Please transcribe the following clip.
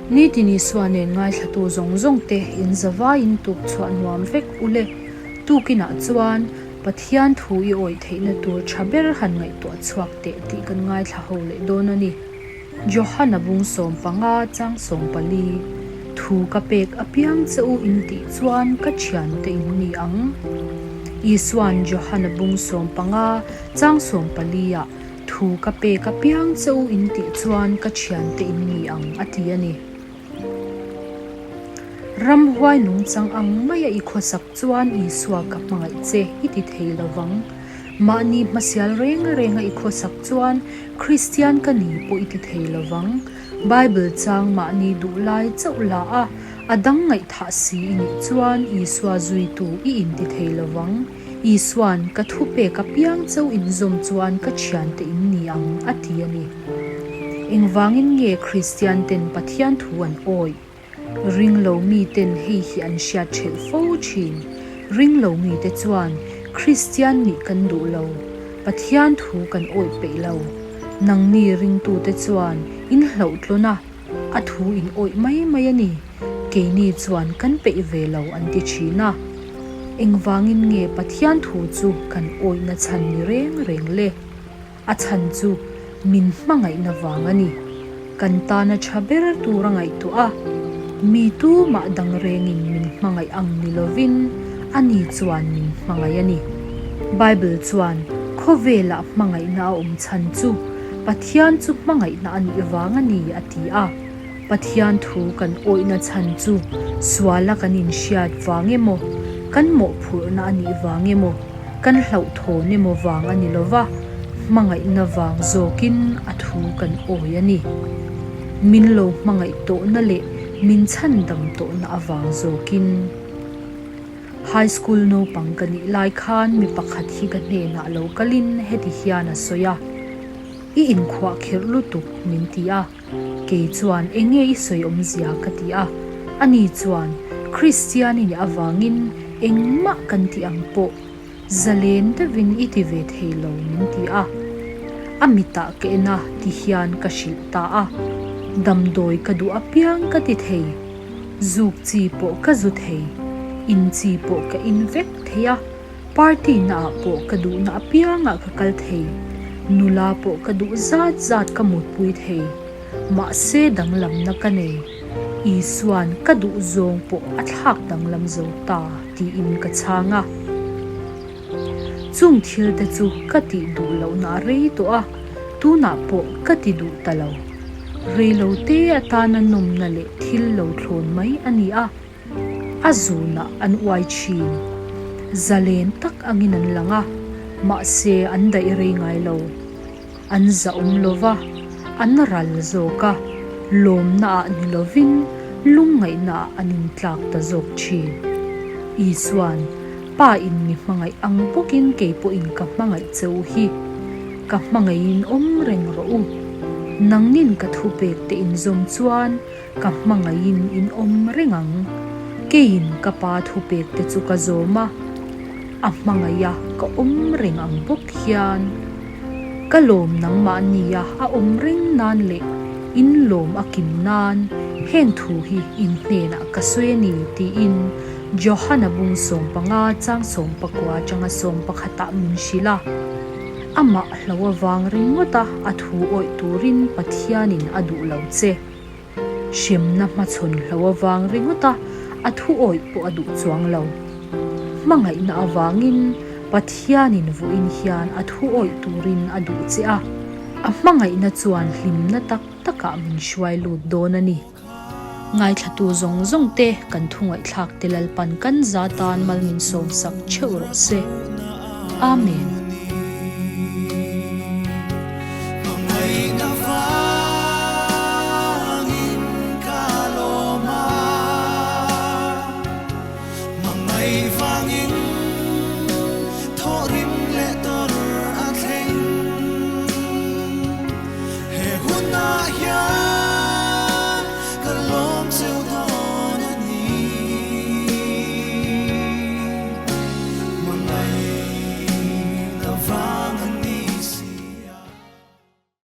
Nitin Isua nen ngaithlatu zawng zawng te in zavaiin tuk chhuah nuam vek u le. Tukinah chuan Pathian thu i awih theihna tur tha ber han ngaihtuah chhuak teh tih kan ngaithla ho leh dawn a ni. Johana bung 15 chang 14, Thu ka pek apiang che u in tih chuan ka thiante in ni ang. Isua'n Johana bung 15 chang 14 ah Thu ka pek apiang che u in tih chuan ka thiante in ni ang a ti a ni. Ramhuai nungchang ang maia i khawsak chuan Isua ka hmangaih che i ti thei lo vang. Mahni hmasial reng renga i khawsak chuan Kristian ka ni pawh i ti thei lo vang. Bible chang mahni duh lai chauh la a, a dang ngaihthah si i nih chuan Isua zuitu i inti thei lo vang. Isua'n ka thupek apiang chauh inzawm chuan ka thiante in ni ang a ti a ni. Engvangin nge Kristian ten Pathian thu an awih? Ringlo miten hei hi an hriat ṭhelh fo ṭhin. Ringlo mite chuan Kristian nih kan duh lo, Pathian thu kan awih peih lo. Nangni ringtute chuan in hlauhtlawn a, a thu in awih mai mai a ni. Keini chuan kan peih ve lo an ti ṭhin a. Engvangin nge Pathian thu chu kan awihna chhan ni reng reng le? A chhan chu min hmangaihna vang a ni. Kan tana tha ber tur a ngaihtuah a, mi tumah dang rengin min hmangaih ang ni lovin ani chuan min hmangaih a ni. Bible chuan khawvelah hmangaihna a awm chhan chu Pathian chu hmangaihna a nih vang a ni a ti a. Pathian thu kan awihna chhan chu suala kan inhriat vang emaw, kan mawhphurhna a nih vang emaw, kan hlauhthawn emaw vang a ni lova, hmangaihna vang zawkin a thu kan awi a ni. Min lo hmangaih tawhna leh min chhandam tawhna avang zawkin. High school naupang ka nih lai khan mi pakhat hi ka hnenah lo kalin heti hian a sawi a, I inkhuahkhirh lutuk min ti a. Kei chuan eng nge i sawi awmzia ka ti a, ani chuan Kristian i nih avangin engmah kan tih ang pawh zalen deuhin i ti ve thei lo min ti a. A mitah ka en a ti hian ka hrilh ta a, damdawi ka duh apiang ka ti thei, zuk chi pawh ka zu thei, in chi pawh ka in vek thei a, Party na ah pawh ka duhna apiangah ka kal thei, nula pawh ka duh zat zat ka mutpui thei, mahse danglamna ka nei, Isua'n ka duh zawng pawh a thlak danglam zo ta tiin ka chhang a. Chung thil te chu ka tih duh lohna a rei tawh a, tunah pawh ka ti duh ta lo. Reilote atana nawmna leh thil lo thlawn mai a ni a. A zunah an uai thin. Zalen tak angin an lang a, mahse an daih rei ngai lo. An zahawm lo va, an ral zawk a, lawmnaah ni lovin lungngaihnaah an intlak ta zawk thin. Isua'n, Pa in mi hmangaih ang bawkin kei pawhin ka hmangaih che u hi. Ka hmangaihin awm reng rawh u. Nangnin ka thupek te inzawm chuan Ka hmangaihin in awm reng ang. Keiin ka pa thupek te chu ka zawm a, a hmangaih a ka awm reng ang bawk hian ka lawm nangmahnia a awm reng nan leh in lawm a kim nan heng thu hi in hnenah ka sawi a ni tiin Johana bung 15 chang 19 atanga 11 ah min hrilh a. Amah hlo avang ringawt a a thu awih turin Pathianin a duh lo che. Hremna hmachhawn hlo avang ringawt a, a thu awih pawh a duh chuang lo. Hmangaihna avangin Pathianin vawiin hian a thu awih turin a duh che a, a hmangaihna chuan hlimna tak takah min hruai lut dawn a ni. Ngaithlatu zawng zawng te kan thu ngaihthlak te Lalpan kan za tan mal min sawmsak theuh rawh se. Amen.